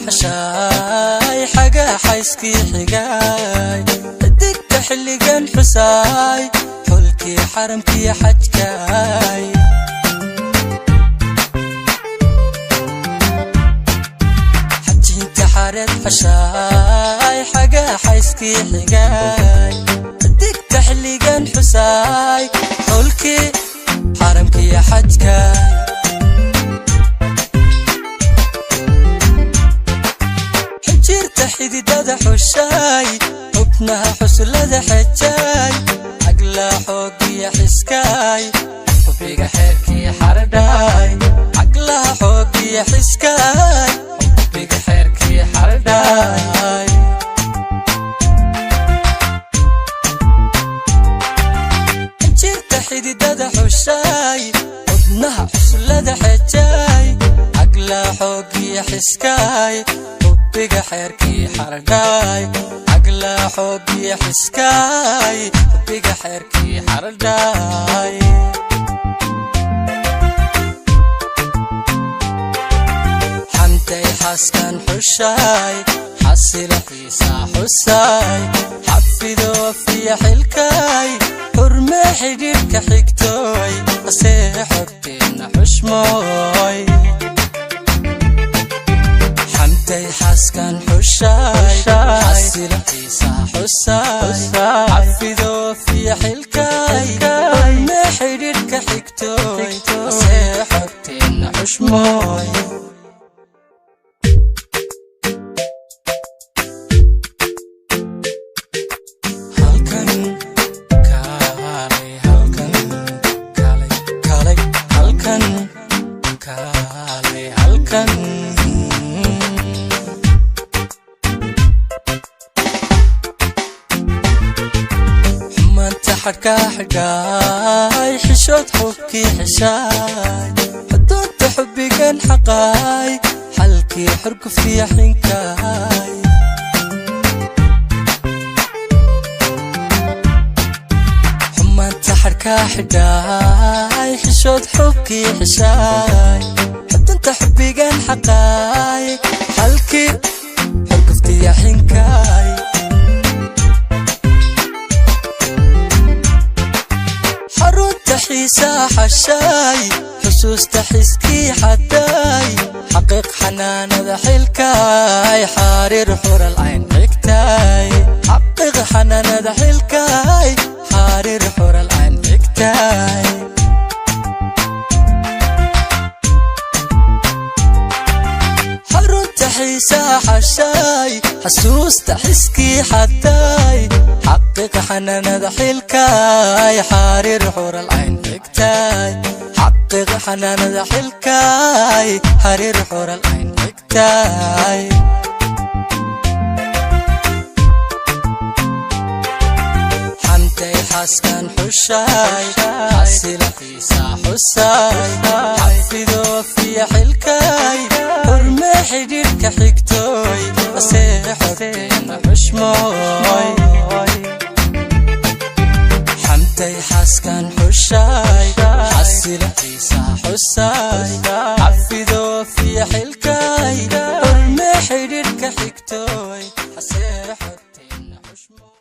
Xashaay xagaaxayskii xigaay, xidigta xilligan xusaay, xulkii xaramkii xajkaay. Xajinta xareed xashaay xagaaxayskii xigaay, xidigta xilligan xusaay, xulkii xaramkii xajkaay. Xinjiirta xididada xushaay, xubnaha xusullada xejaay, caglaa xoogiya xiskaay, xubbiga xeerkii xardhaay. Caglaha xoogiya xiskaay, xubbiga xeerkii xardhaay. Xinjiirta xididada xushaay, xubnaha xusullada xejaay, caglaa xoogiya xiskaay, xubbiga xeerkii xardhaay. Caglaa xoogiya xiskaay, xubbiga xeerkii xardhaay. Xamtay xaskan xushaay, xasila xiisaa xusaay, xafido fiya xilkaay, xurmee xidhiidhka xigtooy, qasee xogteenna xushmooy. Xamtay xaskan xushaay, xasila xiisaa xusaay, xafido fiya xilkaay, xurmee xidhiidhka xigtooy, qasee xogteenna xushmooy. Halkan kaalay, halkan kaalay, kaalay, halkan kaalay, halkan. Xumaanta xadhkaa xidhaay, xishood xubkii xeshaay, xuduudda xubbigan xaqaay, xalkii xurguftiya xinkaay. Xumaanta xadhkaa xidhaay, xishood xubkii xeshaay, xudunta xubbigan xaqaay, xalkii xurguftiya xinkaay. Xarunta xiisaa xashaay, xusuusta xiskii xadaay, xaqiiq xanaanada xilkaay, xariir xural cayn xigtaay. Xaqiiq xanaanada xilkaay, xariir xural cayn xigtaay. Xarunta xiisaa xashaay, xasuusta xiskii xadaay, xaqiiq xanaanada xilkaay, xariir xural cayn xigtaay. Xaqiiq xanaanada xilkaay, xariir xural cayn xigtaay. Xamtay xaskan xushaay, xasila xiisaa xusaay, xafido fiya xilkaay, xurmee xidhiidhka xigtooy, qasee xogteenna xushmooy. Xamtay xaskan xushaay, xasila xiisaa xusaay, xafido fiya xilkaay, xurmee xidhiidhka xigtooy, qasee xogteenna xushmooy.